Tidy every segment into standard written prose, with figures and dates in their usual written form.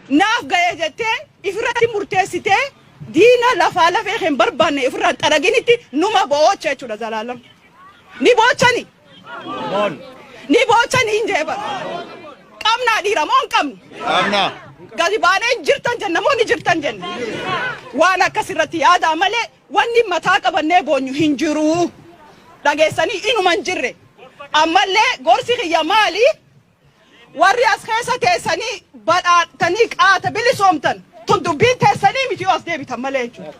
Naaf gaye jettee ifirratti murteessitee diina lafaa lafee hin barbaanne ifirraan xaraginitti numa boocha jechuudha zalaalam. Ni boochani. Ni boochani hin jee bara. Qabnaa dhiira moo hin qabnu? Qabna. Gadi baanee hin jirtan jenna moo ni jirtan jenna? Waan akkas irratti yaadaa malee wanni mataa qabannee boonyu hin jiru. Dhageessanii inuma hin jirre. Ammallee gorsi kiyya maali? Warri as keessa teessanii badhaadhtanii qaata bilisoomtan tun dubbiin teessanii miti yoo as deebitan malee jechuudha.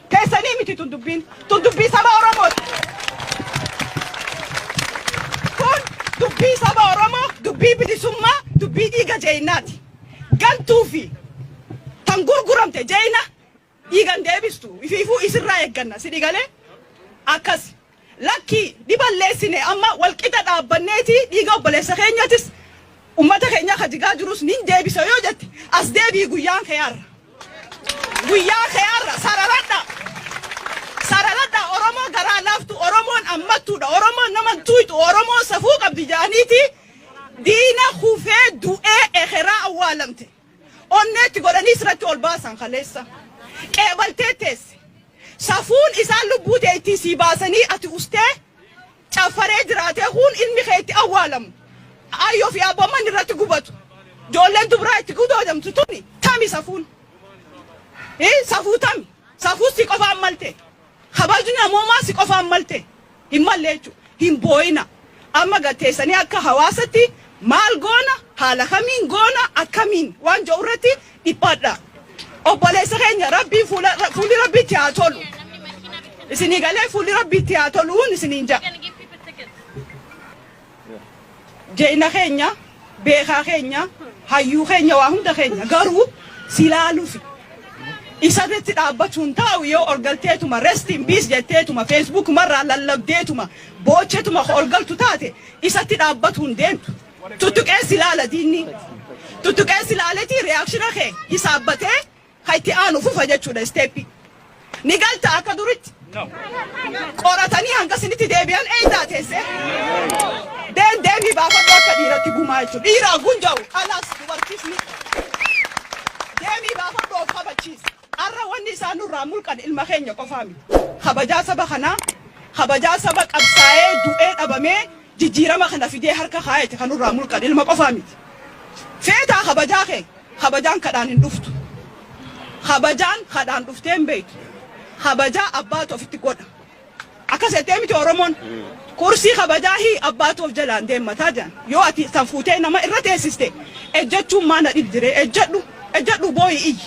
Teessanii miti tun dubbiin. Tun dubbii saba Oromooti. Kun dubbii saba Oromoo, dubbii bilisummaa, dubbii dhiiga jeeynaati. Gantuu fi tan gurguramte jeeyna dhiigan deebistu. Ifiifuu isirraa eegganna. Sidhi galee akkas. Lakki ni balleessine amma walqixa dhaabbanneeti dhiiga obboleessa keenyatis ummata keenya ka jigaa jirus nin deebisa yoo jette as deebi'i guyyaan kee har'a. Guyyaa kee har'a sararadha. Sararadha Oromoo garaa laaftu Oromoon ammattuudha Oromoon nama hin tuuyxu Oromoon safuu qabdi jedhaniiti diina kufee du'ee ekeraa awwaalamte. Onneetti godhanii sirratti ol baasan kaleessa. Qeebaltee teesse. Safuun isaan lubbuu tee ittiin sii baasanii ati ustee caffaree jiraatee kuun ilmi kee itti awwaalamu. Ayyoo fi abboomman irratti gubatu. Ijoolleen dubraa itti gudoodamtu tuni tami safuun. Safuu tami. Safuu si qofaan malte. Kabajni namoomaa si qofaan malte. Hin malle jechuudha. Hin boo'ina. Amma gad teessanii akka hawaasatti maal goona, haala kamiin goona, akkamiin waan jedhu irratti dhiphadha. Obboleessa keenya Rabbiin fuula fuulli Rabbiitti haa tolu. Isinii galee fuulli Rabbiitti haa toluun isiniin ja'a. Jeeyna keenya, beekaa keenya, hayyuu keenya waa hunda keenya garuu si laalufi isa irratti dhaabbachuun taa'u yoo ol galteetuma rest in peace jetteetuma Facebook marraa lallabdeetuma boocheetuma ka ol galtu taate isatti dhaabbatuun deemtu. Tuttuqee si laala diinni. Tuttuqee si laaletii reaction kee hisaabbatee Ka itti aanu fufa jechuudha isteeppii. Ni galta akka duritti. Qoratanii hanga isinitti deebi'an eeydaa teessee. Deen deemii baafadhu akka dhiiratti gumaa jechuudha. Dhiiraa gunja'u dhalaas dubartiis ni. Deemii baafadhu of kabachiisi. Har'a wanni isaan nurraa mulqan ilma keenya qofaa miti. Kabajaa saba kanaa, kabajaa saba qabsaa'ee du'ee dhabamee jijjiirama kana fidee harka kaayate kan nurraa mulqan ilma qofaa miti. Feetaa kabajaa kee Kabajaan kadhaan hin dhuftu. Kabajaan kadhaan dhuftee hin beektu. Kabajaa abbaatu ofitti godha. Akkas jettee miti Oromoon. Kursii kabajaa hii abbaatu of jalaan deemmataa jedhan. Yoo ati san fuutee nama irra teessiste ejjechuun maa na dhibdiree ejjedhu ejjedhu booyi iyyi.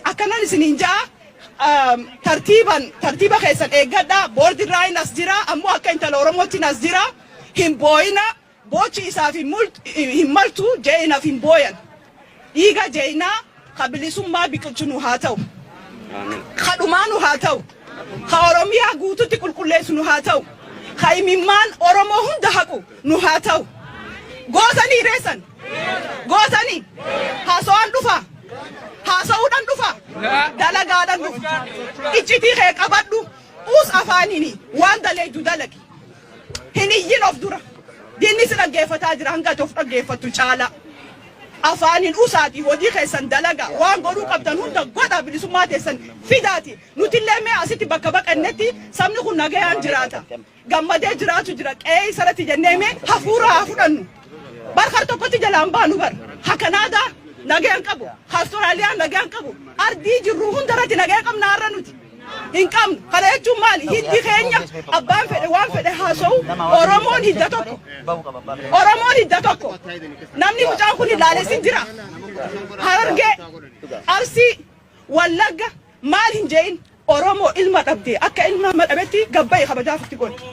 Akkanan isiniin ja'a tartiiban tartiiba keessan eeggadhaa boordirraayin as jira ammoo akka intala Oromootti as jira hin booyina. Boochi isaaf hin maltu, jeeynaaf hin booyan. Dhiiga jeeynaa ka bilisummaa biqilchu nu haa ta'u. Ka dhumaa nu haa ta'u. Ka Oromiyaa guututti qulqulleessu nu haa ta'u. Ka imimmaan Oromoo hunda haqu nu haa ta'u. Gootanii reessan? Gootanii? Haasawaan dhufaa? Haasa'uudhaan dhufaa? Dalagaadhaan dhufa. Iccitii kee qabadhu. Uus afaaniini waan daleeydu dalagi. Hin iyyin of dura. Diinni si dhaggeeffataa jira hanga ati of dhaggeeffattu caalaa. Afaaniin usaatii hojii keessan dalagaa waan godhuu qabdan hunda godhaa bilisummaa teessan fidaati. Nutillee mee asitti bakka baqannetti sabni kun nagayaan jiraata. Gammadee jiraatu jira qe'ee isarratti jennee mee hafuura haa fudhannu. Bar kar tokkotti jalaan baanu bar. Ha Kanaadaa nagayaan qabu. Ha Austraaliyaa nagayaan qabu. Ardii jirru hundarratti nagaya qabna har'a nuti. Hin qabnu. Kana jechuun maali? Hiddi keenya abbaan fedhe waan fedhe haasa'u Oromoon hidda tokko. Oromoon hidda tokko. Namni mucaan kun ilaalessin jira. Harargee, Arsii, Wallagga maal hin je'in Oromoo ilma dhabde akka ilma nama dhabetti gabba'i kabajaa ofitti godhi.